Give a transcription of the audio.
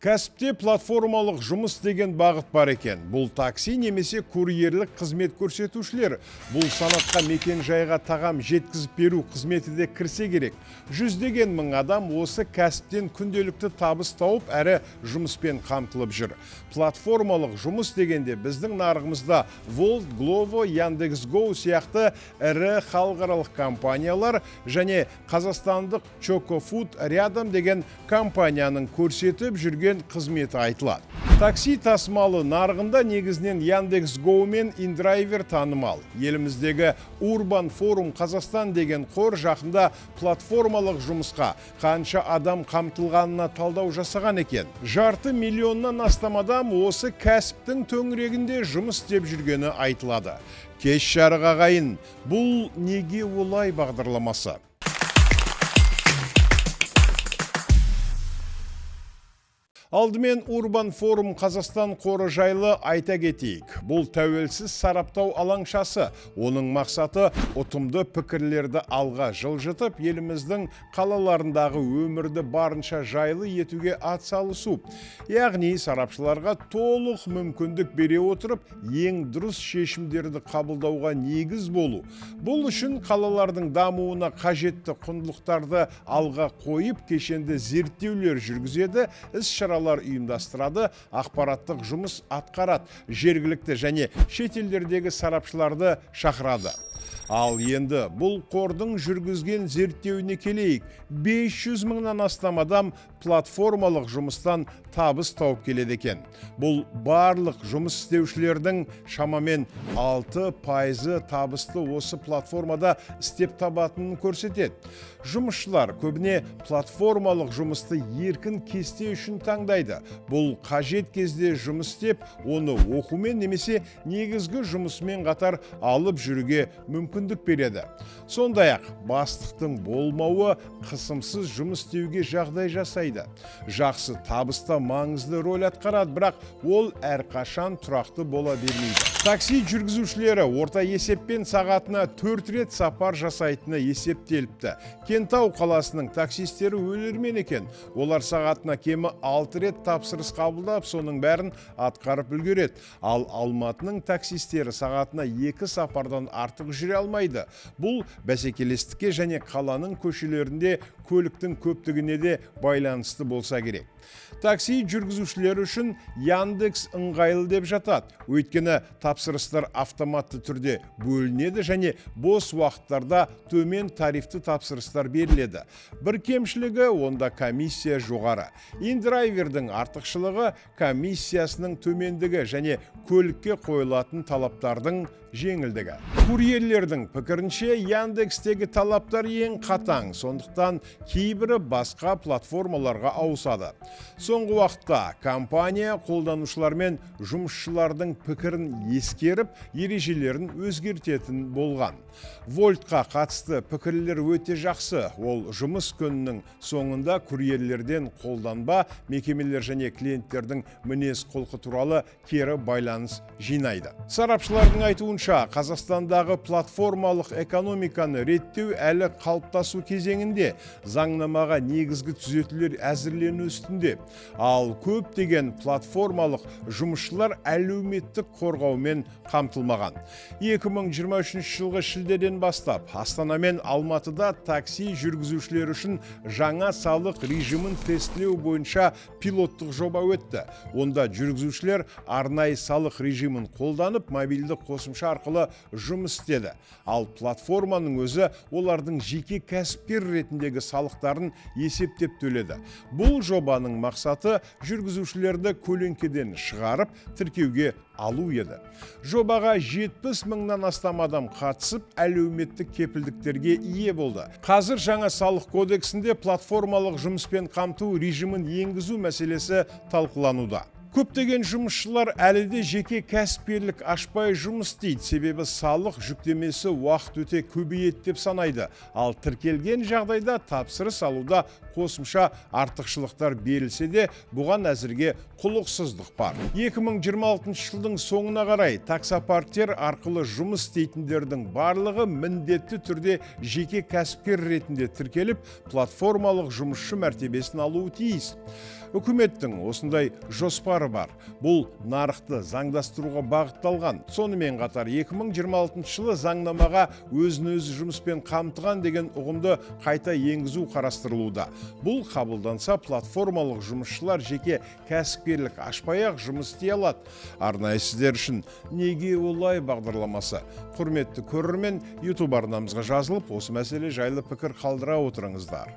Кәсіпте платформалық жұмыс деген бағыт бар екен. Бұл такси немесе курьерлік қызмет көрсетушілер. Бұл санатқа мекен жайға тағам жеткізіп беру қызметі де кірсе керек. Жүздеген мың адам осы кәсіптен күнделікті табыс тауып, әрі жұмыспен қамтылып жүр. Платформалық жұмыс дегенде біздің нарығымызда Wolt, Glovo, Яндекс.Го сияқты ірі халықаралық компаниялар және қазақстандық Choco Food Рядом деген компанияның көрсетіп жүрген қызметі айтылады. Такси тасымалы нарығында негізінен Яндекс.Го мен Индрайвер танымал. Еліміздегі Урбан Форум Қазақстан деген қор жақында платформалық жұмысқа қанша адам қамтылғанына талдау жасаған екен. Жарты миллионнан астам адам осы кәсіптің төңірегінде жұмыс істеп жүргені айтылады. Кеш жарық, ағайын, бұл «Неге олай» бағдарламасы. Алдымен Урбан Форум Қазақстан қоры жайлы айта кетейік. Бұл тәуелсіз сараптау алаңшасы. Оның мақсаты ұтымды пікірлерді алға жылжытып, еліміздің қалаларындағы өмірді барынша жайлы етуге атсалысу. Яғни сарапшыларға толық мүмкіндік бере отырып, ең дұрыс шешімдерді қабылдауға негіз болу. Бұл үшін қалалардың дамуына қажетті құндылықтарды алға қойып, кешенді зерттеулер жүргізеді, іс-шаралар ұйымдастырады, ақпараттық жұмыс атқарады, жергілікті және шетелдердегі сарапшыларды шақырады. Ал енді бұл қордың жүргізген зерттеуіне келейік. 500 мыңнан астам адам платформалық жұмыстан табыс тауып келеді екен. Бұл барлық жұмыс істеушілердің шамамен 6%-ы табысты осы платформада істеп табатынын көрсетеді. Жұмысшылар көбіне платформалық жұмысты еркін кесте үшін таңдайды. Бұл қажет кезде жұмыс істеп, оны оқумен немесе негізгі жұмысымен қатар алып жүруге мүмкіндік береді. Сондай-ақ бастықтың болмауы қысымсыз жұмыс істеуге жағдай жасайды. Жақсы табыста маңызды роль атқарады, бірақ ол әрқашан тұрақты бола бермейді. Такси жүргізушілері орта есеппен сағатына 4 рет сапар жасайтыны есептеліпті. Кентау қаласының таксистері өлермен екен. Олар сағатына кемі 6 рет тапсырыс қабылдап, соның бәрін атқарып үлгереді. Ал Алматының таксистері сағатына 2 сапардан артық жүре алмайды. Бұл бәсекелестікке және қаланың көшелерінде көліктің көптігіне де байланысты болса керек. Такси жүргізушілері үшін Яндекс ыңғайлы деп жатады. Өйткені тапсырыстар автоматты түрде бөлінеді және бос уақыттарда төмен тарифті тапсырыстар беріледі. Бір кемшілігі, онда комиссия жоғары. Индрайвердің артықшылығы комиссиясының төмендігі және көлікке қойылатын талаптардың жеңілдігі. Курьерлердің пікірінше, Яндекстегі талаптар ең қатаң, сондықтан кейбірі басқа платформаларға ауысады. Соңғы уақытта компания қолданушылар мен жұмысшылардың пікірін ескеріп, ережелерін өзгертетін болған. Вольтқа қатысты пікірлер өте жақсы. Ол жұмыс күнінің соңында курьерлерден қолданба, мекемелер және клиенттердің мінез құлқы туралы кері байланыс жинайды. Сарапшылардың айтуынша, Қазақстандағы платформалық экономиканы реттеу әлі қалыптасу кезеңінде, заңнамаға негізгі түзетулер әзірлену үстінде. Ал көптеген платформалық жұмысшылар әлеуметтік қорғаумен қамтылмаған. 2023 жылғы шілдеден бастап Астана мен Алматыда такси жүргізушілері үшін жаңа салық режимін тестілеу бойынша пилоттық жоба өтті. Онда жүргізушілер арнайы салық режимін қолданып, мобильді қосымша арқылы жұмыс істеді. Ал платформаның өзі олардың жеке кәсіпкер ретіндегі салықтарын есептеп төледі. Бұл жобаның мақсаты жүргізушілерді көлеңкеден шығарып, тіркеуге алу еді. Жобаға 70 мыңнан астам адам қатысып, әлеуметтік кепілдіктерге ие болды. Қазір жаңа салық кодексінде платформалық жұмыспен қамту режимін енгізу мәселесі талқылануда. Көптеген жұмысшылар әлі де жеке кәсіпкерлік ашпай жұмыс істейді, себебі салық жүктемесі уақыт өте көбейеді деп санайды. Ал тіркелген жағдайда тапсырыс алуда қосымша артықшылықтар берілсе де, бұған әзірге құлықсыздық бар. 2026 жылдың соңына қарай таксопарктер арқылы жұмыс істейтіндердің барлығы міндетті түрде жеке кәсіпкер ретінде тіркеліп, платформалық жұмысшы мәртебесін алуы тиіс. Үкіметтің осындай жоспары бар. Бұл нарықты заңдастыруға бағытталған. Сонымен қатар 2026 жылы заңнамаға өзін өзі жұмыспен қамтыған деген ұғымды қайта енгізу қарастырылуда. Бұл қабылданса, платформалық жұмысшылар жеке кәсіпкерлік ашпай-ақ жұмыс істей алады. Арнайы сіздер үшін «Неге олай» бағдарламасы. Құрметті көрермен, YouTube арнамызға жазылып, осы мәселе жайлы пікір қалдыра отырыңыздар.